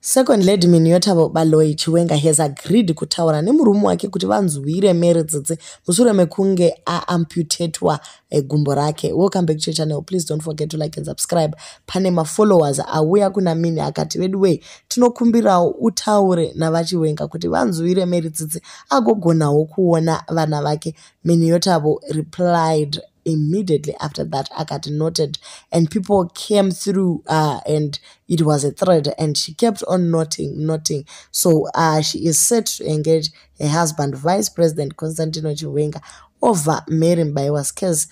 Second Lady Miniyothabo Baloyi Chiwenga has agreed kutaura nemurume wake kuti vanzwire Mary tsitsi mushure mekunge aamputatwa gumbo rake. Welcome back to your channel. Please don't forget to like and subscribe. Pane mafollowers auya kuna Mini akati, "Veduwei, tinokumbirawo utaure navaChiwenga kuti vanzwire Mary tsitsi agogonawo kuona vana vake." Miniyothabo replied immediately after that akati, "Noted," and people came through and it was a thread and she kept on noting, noting. So she is set to engage her husband, Vice President Constantino Chiwenga, over Mary Mubaiwa's case.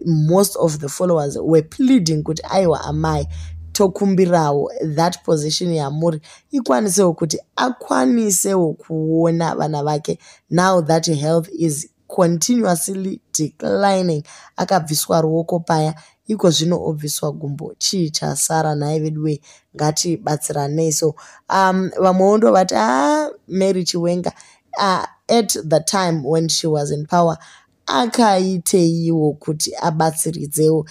Most of the followers were pleading kuti, "Aiwa amai, tokumbirawo that position yamuri ikwanisewo kuti akwanisewo kuona vana vake now that health is continuously declining." Akabviswa ruoko paya, iko zvino obviswa gumbo. Chii chasara nhai veduwe? Ngatibatsiranei. So vamwewo ndovati, "A ah, Mary Chiwenga at the time when she was in power akaiteiwo kuti abatsiridzewo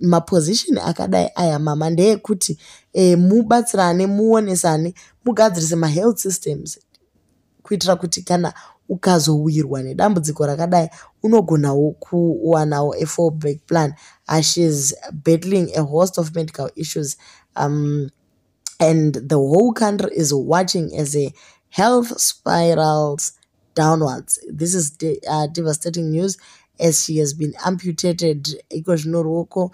maposition akadai aya?" Mama, ndeyekuti mubatsirane, muonesane, mugadzirise mahealth systems kuitira kuti kana ukazowirwa nedambudziko rakadai unogonawo kuwanawo a fallback plan. She's battling a host of medical issues and the whole country is watching as a health spirals downwards. This is devastating news as she has been amputated iko zvino ruoko,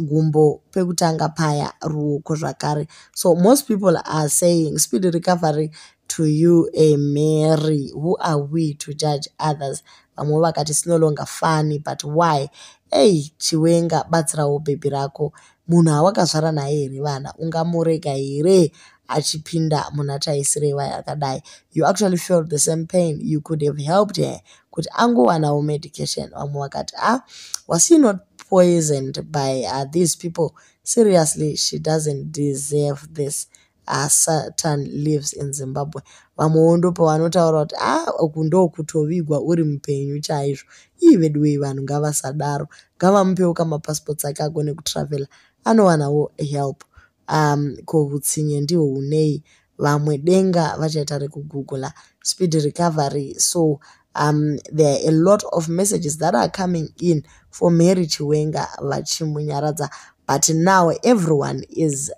gumbo pekutanga paya, ruoko zvakare. So most people are saying, "Speedy recovery to you, Mary. Who are we to judge others?" Vamwe vakati, "It's no longer funny, but why? Ei Chiwenga, batsirawo bhebhi rako. Munhu awakazvara naye here vana, ungamurega here achipinda muna taisireva yakadai? You actually felt the same pain. You could have helped her kuti angowanawo medication." Vamwe vakati, "Ah, was he not poisoned by these people? Seriously, she doesn't deserve this. Satan lives in Zimbabwe." Vamwewo ndopavanotaura kuti, "A ah, uku ndokutovigwa uri mupenyu chaizvo." Ii veduwei, vanhu ngavasadaro, ngavamupewo kamapassports ake agone kutravela anowanawo help. Ko utsinye ndihwo hunei? Vamwe denga vachaita rekugoogle. Speed recovery. So there are a lot of messages that are coming in for Mary Chiwenga vachimunyaradza, but now everyone is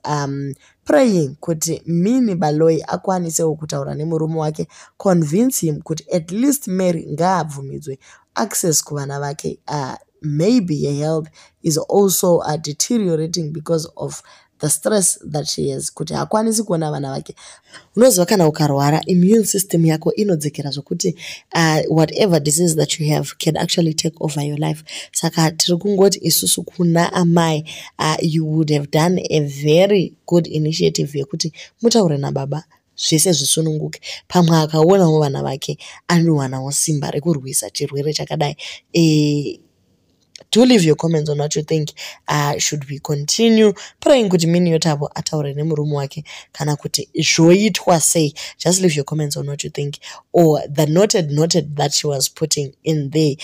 praying kuti Mini Baloyi akwanisewo kutaura nemurume wake, convince him kuti at least Mary ngaabvumidzwe access kuvana vake. Maybe her health is also deteriorating because of the stress that she has, kuti haakwanisi kuona vana vake. Unoziva, kana ukarwara, immune system yako inodzikira zvokuti whatever disease that you have can actually take over your life. Saka tiri kungoti isusu kuna amai, you would have done a very good initiative yekuti mutaure nababa, zvese zvisununguke. Pamwe akaonawo vana vake anowanawo simba rekurwisa chirwere chakadai. Do leave your comments on what you think. Should we continue praying kuti Miniyothabo ataure nemurume wake, kana kuti zvoitwa sei? Just leave your comments on what you think, or the noted noted that she was putting in there,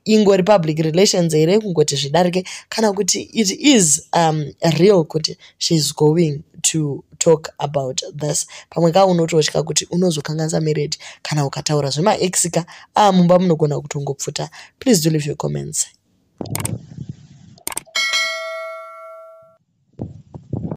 ingori public relations here kungoti zvidarike, kana kuti it is real kuti she's going to talk about this? Pamwe ka unototya kuti unozokanganisa marriage kana ukataura zvemaex ka, ah, mumba munogona kutongopfuta. Please do leave your comments.